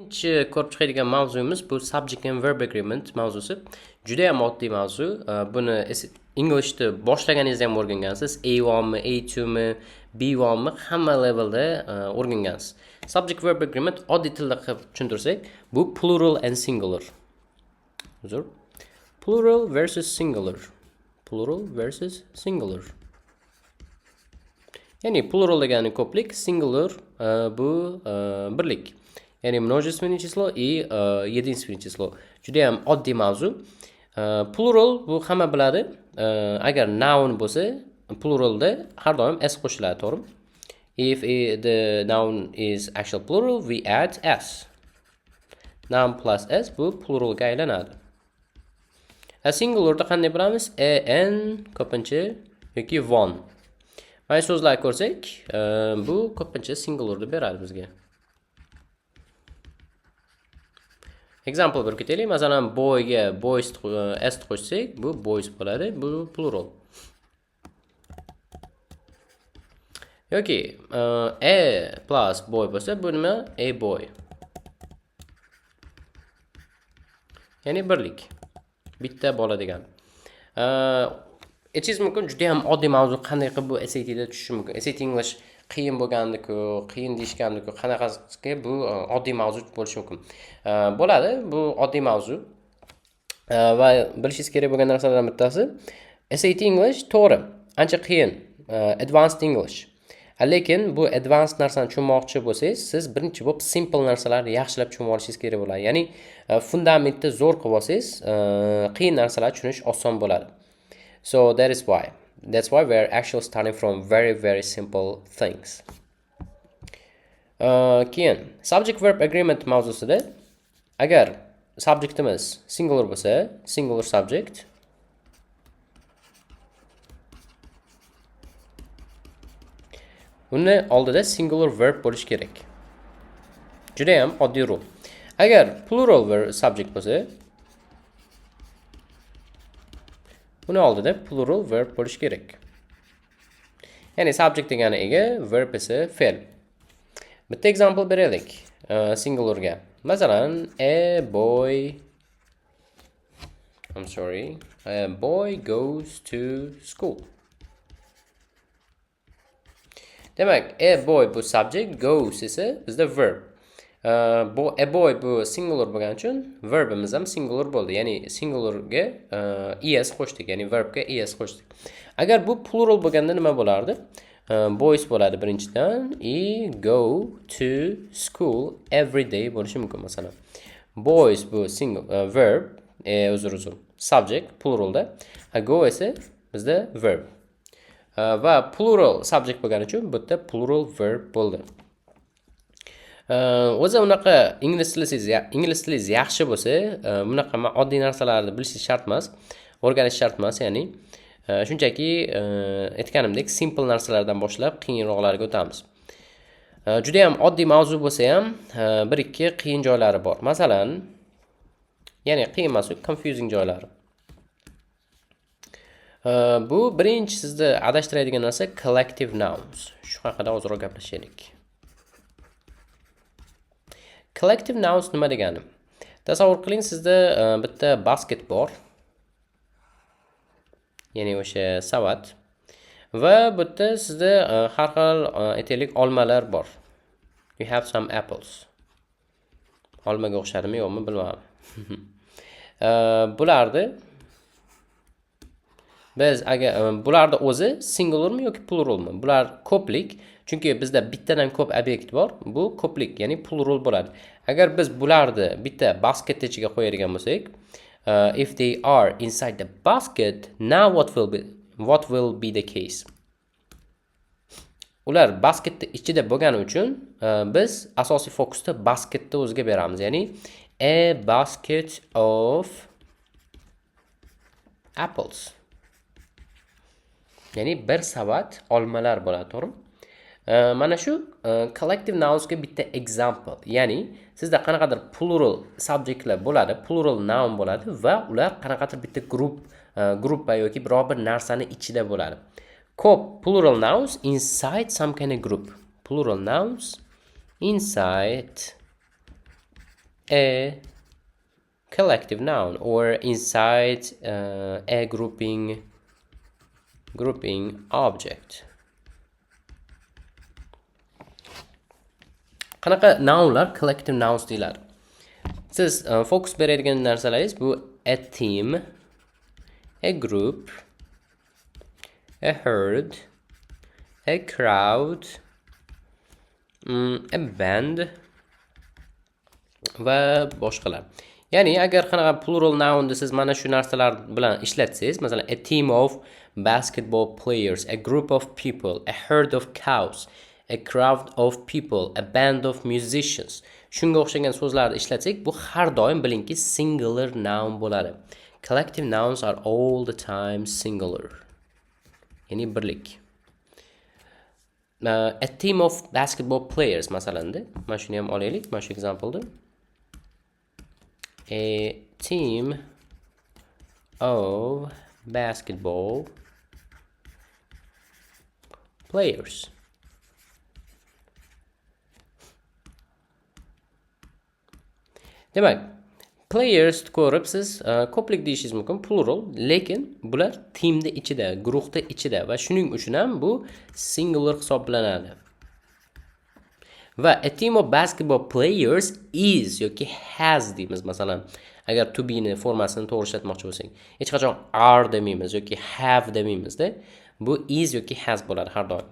Birinchi ko'rib chiqadigan mavzuyimiz bu subject and verb agreement mavzusi. Juda ham oddiy mavzu. Buni Englishni boshlaganingizda ham o'rgangansiz. A1mi, A2mi, B1mi hamma levelda o'rgangansiz. Subject verb agreement oddiy tilda qilib tushuntirsak, bu plural and singular. Uzr. Plural versus singular. Plural versus singular. Ya'ni plural degani ko'plik, singular bu birlik. Ya'ni множественное число и единственное число. Juda ham oddiy mavzu. Plural bu hamma biladi. Agar noun bo'lsa, pluralda har doim s qo'shiladi, to'g'rimi? If the noun is actual plural, we add s. Noun plus s bu pluralga aylanadi. A singularda qanday bilamiz? A, n ko'pincha yoki one. Mana so'zlar ko'rsak, bu ko'pincha singularni beradi bizga. Example berib ketaylik. Masalan, boyga boys s qo'shsak, bu boys bo'ladi, bu plural. Yoki a plus boy bo'lsa, bu nima? A boy. Ya'ni birlik. Bitta bola degan. Aytishingiz mumkin, juda ham oddiy mavzu, qanday qilib bu SAT da tushishi mumkin? SAT English qiyin bo'lgandi-ku, qiyin deyishgandi-ku, qanaqasiga bu oddiy mavzu bo'lishi mumkin? Bo'ladi, bu oddiy mavzu. Va bilishingiz kerak bo'lgan narsalardan bittasi, SAT English to'g'ri, ancha qiyin, advanced English. Lekin bu advanced narsani tushunmoqchi bo'lsangiz, siz birinchi bo'lib simple narsalarni yaxshilab tushunib olishingiz kerak bo'ladi. Ya'ni fundamentni zo'r qilib olsangiz, qiyin narsalarni tushunish oson bo'ladi. So that is why. That's why we're actually starting from very, very simple things. Keyin subject verb agreement mavzusida agar subjectimiz singular bo'lsa, singular subject uni oldida singular verb bo'lishi kerak. Juda ham oddiy rule. Agar plural verb subject bo'lsa, uni oldida plural verb bo'lishi kerak. Ya'ni subject degani ega, verb esa fe'l. Bitta example beraylik, singularga. Masalan, a boy, I'm sorry, a boy goes to school. Demak, a boy bu subject, goes esa bizda verb. Bu a boy bu singular bo'lgani uchun verbimiz ham singular bo'ldi. Ya'ni singularga es qo'shdik, ya'ni verbga es qo'shdik. Agar bu plural bo'lganda nima bo'lardi? Boys bo'ladi birinchidan, i go to school every day bo'lishi mumkin masalan. Boys bu single verb, uzr, subject pluralda. Go esa bizda verb. Va plural subject bo'lgani uchun bu yerda plural verb bo'ldi. O'zi unaqa ingliz tilingiz yaxshi bo'lsa, bunaqa oddiy narsalarni bilishingiz shart emas, o'rganish shart emas, ya'ni shunchaki aytganimdek simple narsalardan boshlab qiyinroqlarga o'tamiz. Juda ham oddiy mavzu bo'lsa ham, bir ikki qiyin joylari bor. Masalan, ya'ni qiyin emas, confusing joylari. Bu birinchi sizni adashtiradigan narsa collective nouns. Shu haqida ozroq gaplashaylik. Collective nouns nima degani? Tasavvur qiling, sizda bitta basket bor. Ya'ni o'sha savat. Va bu yerda sizda har xil aytaylik olmalar bor. You have some apples. Olmaga o'xshadimi yo'qmi bilmadim. Bularni biz agar bularni o'zi singularmi yoki pluralmi? Bular ko'plik, chunki bizda bittadan ko'p obyekt bor, bu ko'plik, ya'ni plural bo'ladi. Agar biz bularni bitta basket ichiga qo'yadigan bo'lsak, if they are inside the basket, now what will be the case? Ular basketni ichida bo'lgani uchun biz asosiy fokusni basketni o'ziga beramiz, ya'ni a basket of apples. Ya'ni bir savat olmalar bo'ladi, to'g'rimi? Mana shu collective nounsga bitta example, ya'ni sizda qanaqadir plural subjectlar bo'ladi, plural noun bo'ladi va ular qanaqadir bitta gruppa yoki biror bir narsani ichida bo'ladi. Ko'p plural nouns inside some kind of group. Plural nouns inside a collective noun or inside a grouping object. Qanaqa nounlar collective nouns deyiladi? Siz fokus beradigan narsalaringiz bu a team, a group, a herd, a crowd, a band va boshqalar. Ya'ni agar qanaqa plural noun siz mana shu narsalar bilan ishlatsangiz, masalan, a team of basketball players, a group of people, a herd of cows, a crowd of people, a band of musicians. Shunga o'xshagan so'zlarni ishlatsak, bu har doim bilingki singular noun bo'ladi. Collective nouns are all the time singular. Ya'ni birlik. A team of basketball players masalanda, mana shuni ham olaylik, mana shu example'ni. A team of basketball players. Demak, players ko'rib siz ko'plik deyishingiz mumkin, plural, lekin bular teamda ichida, guruhda ichida va shuning uchun ham bu singular hisoblanadi. Va a team of basketball players is yoki has deymiz masalan. Agar to be ni formasini to'g'ri ishlatmoqchi bo'lsak, hech qachon are demaymiz yoki have demaymizda. Bu is yoki has bo'ladi har doim.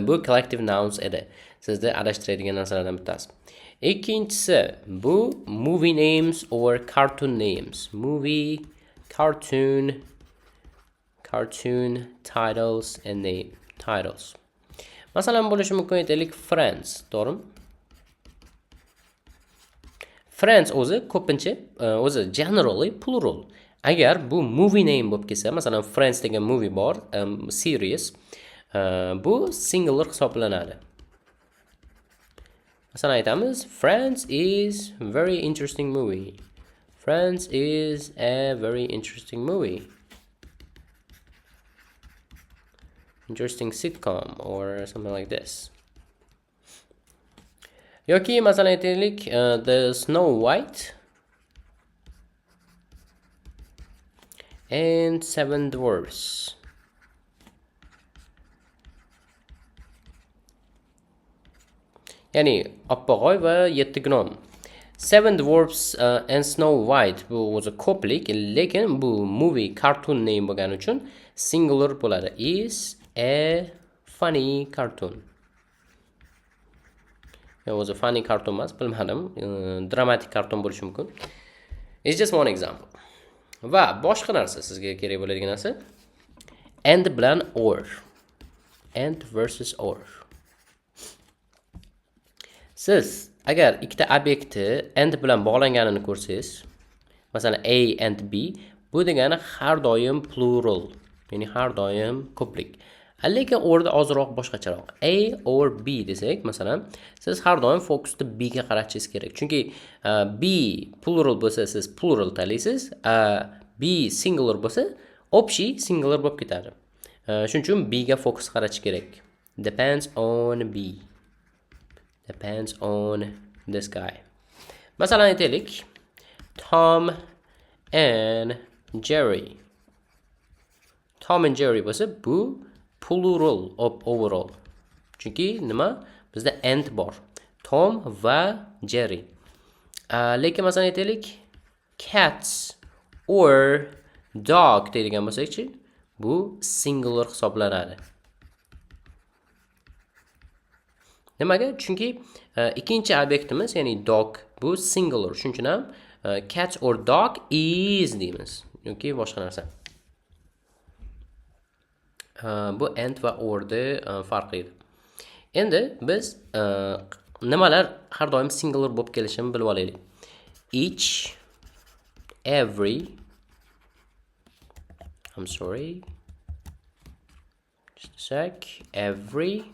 Bu collective nouns edi. Sizni adashtiradigan narsalardan bittasi. Ikkinchisi bu movie names or cartoon names. Movie, cartoon, cartoon titles and name titles. Masalan, bo'lishi mumkin aytaylik Friends, to'g'rimi? Friends o'zi ko'pincha, o'zi generally plural. Agar bu movie name bo'lib kelsa, masalan Friends degan movie bor, series, bu singular hisoblanadi. Masalan aytamiz, Friends is very interesting movie. Friends is a very interesting movie. Interesting sitcom or something like this. Yoki masalan aytaylik, The Snow White and Seven Dwarfs. Ya'ni Oppoq oy va 7 gnom. Seven Dwarfs and Snow White bu o'zi ko'plik, lekin bu movie cartoon name bo'lgani uchun singular bo'ladi. Is a funny cartoon. Ya o'zi funny cartoon emas, bilmadim. Dramatik cartoon bo'lishi mumkin. It's just one example. Va boshqa narsa sizga kerak bo'ladigan narsa and bilan or. And versus or. Siz agar ikkita obyektni and bilan bog'langanini ko'rsangiz, masalan A and B, bu degani har doim plural, ya'ni har doim ko'plik. Lekin o'rda ozroq boshqacharoq. A or B desak, masalan, siz har doim fokusni B ga qaratishingiz kerak. Chunki B plural bo'lsa, siz plural tanlaysiz, B singular bo'lsa, общий singular bo'lib ketadi. Shuning uchun B ga fokus qaratish kerak. Depends on B. Depends on this guy. Masalan aytaylik, Tom and Jerry. Tom and Jerry bo'lsa, bu plural of overall. Chunki nima? Bizda and bor. Tom va Jerry. Lekin masalan aytaylik, cats or dog deydigan bo'lsak-chi, bu singular hisoblanadi. Nimaga? Chunki ikkinchi obyektimiz, ya'ni dog, bu singular. Shuning uchun ham cat or dog is deymiz yoki boshqa narsa. Bu and va orni farqi edi. Endi biz nimalar har doim singular bo'lib kelishini bilib olaylik. Each, every, I'm sorry, just a sec, every,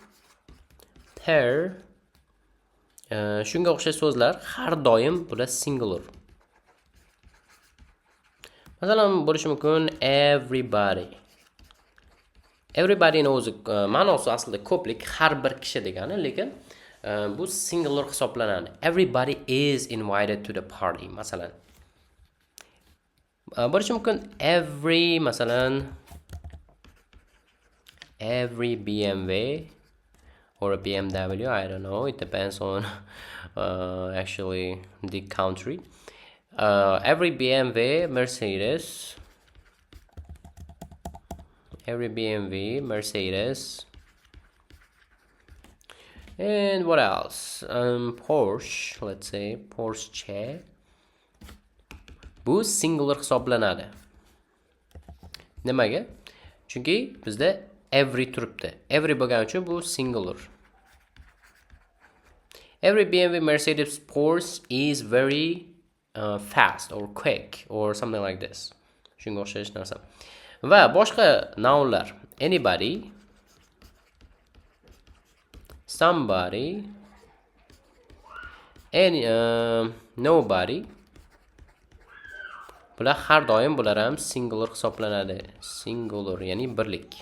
per, shunga o'xshash so'zlar har doim bular singular. Masalan, bo'lishi mumkin everybody. Everybody ni o'zi ma'nosi aslida ko'plik, har bir kishi degani, lekin Bu singular hisoblanadi. Everybody is invited to the party, masalan. Bo'lishi mumkin every, masalan, every BMW or a BMW, I don't know, it depends on actually the country. Every BMW, Mercedes, every BMW, Mercedes, and what else? Porsche, let's say, Porsche. Bu singular hisoblanadi. Nimaga? Chunki bizda every turibdi. Every bo'lgani uchun bu singular. Every BMW, Mercedes, Porsche is very fast or quick or something like this. Shunga o'xshash narsa. Va boshqa nounlar: anybody, somebody, any, nobody. Bular har doim, bular ham singular hisoblanadi. Singular, ya'ni birlik.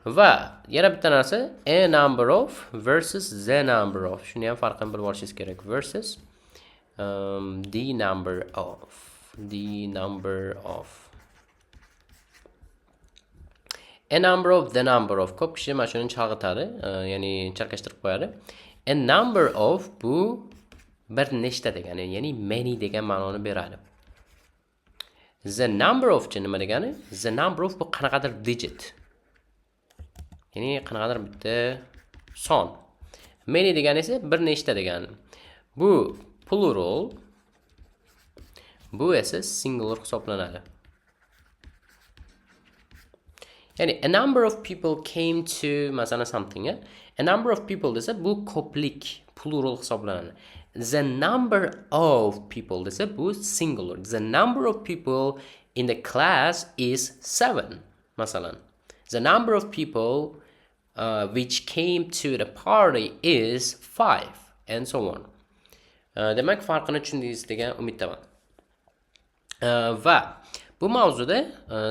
Va yana bitta narsa, a number of versus the number of. Shuni ham farqini bilib olishingiz kerak. Versus the number of. The number of. A number of, the number of. Ko'p kishi mana shuni chalg'itadi, ya'ni chalkashtirib qo'yadi. A number of bu bir nechta degani, ya'ni many degan ma'noni beradi. The number of chi nima degani? The number of bu qanaqadir digit. Ya'ni qanaqadir bitta son. Many degani esa bir nechta degani. Bu plural, bu esa singular hisoblanadi. Ya'ni a number of people came to, masalan, something. A number of people desa bu ko'plik, plural hisoblanadi. The number of people desa bu singular. The number of people in the class is 7, masalan. The number of people which came to the party is 5, and so on. Demak, farqini tushundingiz degan umiddaman. Va bu mavzuda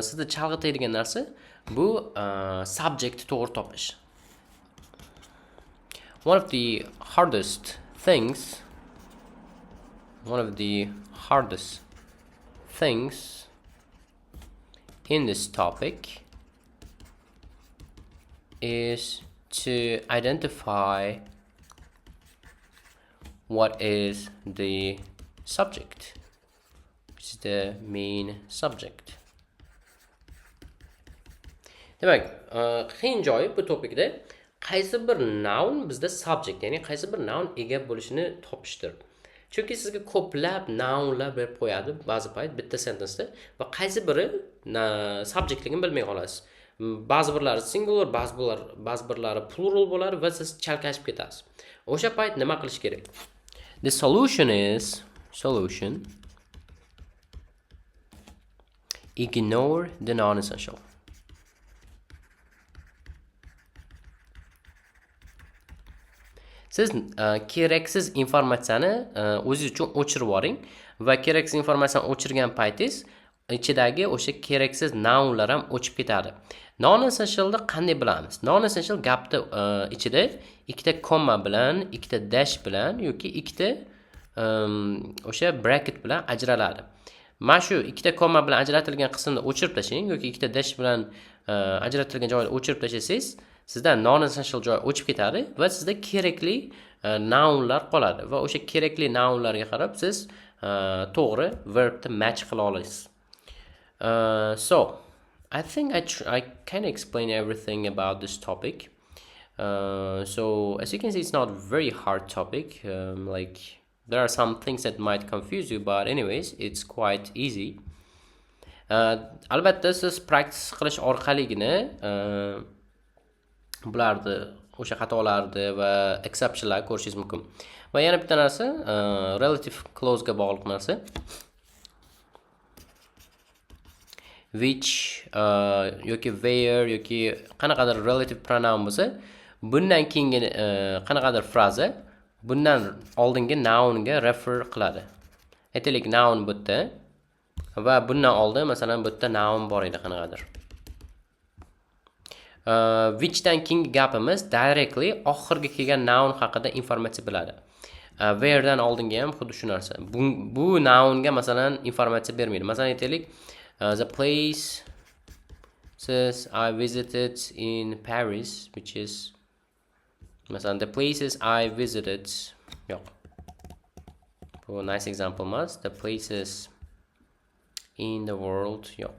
sizni chalg'itadigan narsa bu subject to'g'ri topish. One of the hardest things, one of the hardest things in this topic is to identify what is the subject, which is the main subject. Demak, qiyin joyi bu topikda qaysi bir noun bizda subject, ya'ni qaysi bir noun ega bo'lishini topishdir. Chunki sizga ko'plab nounlar berib qo'yadi ba'zi payt bitta sentenceda va qaysi biri subjectligini bilmay qolasiz. Ba'zi birlari singular, ba'zi birlari plural bo'ladi va siz chalkashib ketasiz. O'sha payt nima qilish kerak? The solution is solution ignore the non-essential. Siz keraksiz informatsiyani o'zingiz uchun o'chirib yuboring va keraksiz informatsiyani o'chirgan paytingiz ichidagi o'sha keraksiz nounlar ham o'chib ketadi. Non-essentialni qanday bilamiz? Non-essential gapni ichida ikkita komma bilan, ikkita dash bilan yoki ikkita o'sha bracket bilan ajraladi. Mana shu ikkita komma bilan ajratilgan qismni o'chirib tashlang yoki ikkita dash bilan ajratilgan joyni o'chirib tashlasangiz, sizdan non-essential joy o'chib ketadi va sizda kerakli nounlar qoladi va o'sha kerakli nounlarga qarab siz to'g'ri verbni match qila olasiz. So I think I kind of explain everything about this topic. So as you can see, it's not very hard topic. Like there are some things that might confuse you, but anyways, it's quite easy. Albatta siz practice qilish orqaligina bularni, o'sha xatolarni va exceptionlarni ko'rishingiz mumkin. Va yana bitta narsa, relative clause ga bog'liq narsa. Which yoki where yoki qanaqadir relative pronoun bo'lsa, bundan keyingi qanaqadir fraza bundan oldingi nounga refer qiladi. Aytaylik, noun bu yerda va bundan oldin masalan bu yerda noun bor edi qanaqadir. Whichdan keyingi gapimiz directly oxirgi kelgan noun haqida informatsiya biladi. Wheredan oldingi ham xuddi shu narsa. Bu nounga, masalan, informatsiya bermaydi. Masalan, aytaylik, the places I visited in Paris, which is, masalan, the places I visited, yo'q. Bu nice example emas. The places in the world, yo'q.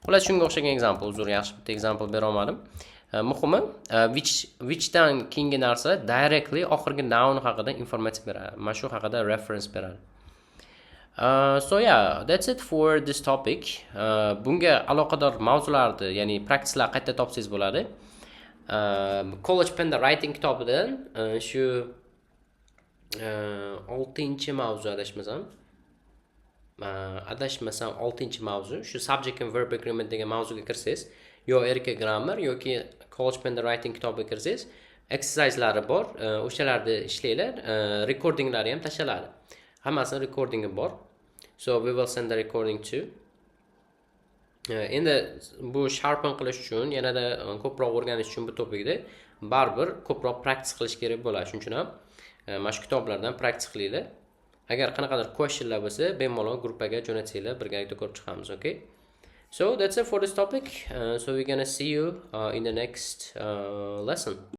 Xullas, shunga o'xshagan example, uzr, yaxshi bitta example bera olmadim. Muhimi, whichdan keyingi narsa directly oxirgi noun haqida informatsiya beradi. Mana shu haqida reference beradi. So yeah, that's it for this topic. Bunga aloqador mavzularni, ya'ni practicelar qayerda topsangiz bo'ladi? College Panda Writing kitobidan shu oltinchi mavzu, adashmasam, oltinchi mavzu shu subject and verb agreement degan mavzuga kirsangiz, yo Erka Grammar yoki College Panda Writing kitobiga kirsangiz, exerciselari bor, o'shalarni ishlanglar. Recordinglari ham tashlanadi, hammasini recordingi bor. So we will send the recording too. Endi bu sharpen qilish uchun, yanada ko'proq o'rganish uchun bu topicda baribir ko'proq practice qilish kerak bo'ladi. Shuning uchun ham mana shu kitoblardan practice qilinglar. Agar qanaqadir questionlar bo'lsa, bemalol gruppaga jo'natsanglar, birgalikda ko'rib chiqamiz. Okay, so that's it for this topic. So we're gonna see you in the next lesson.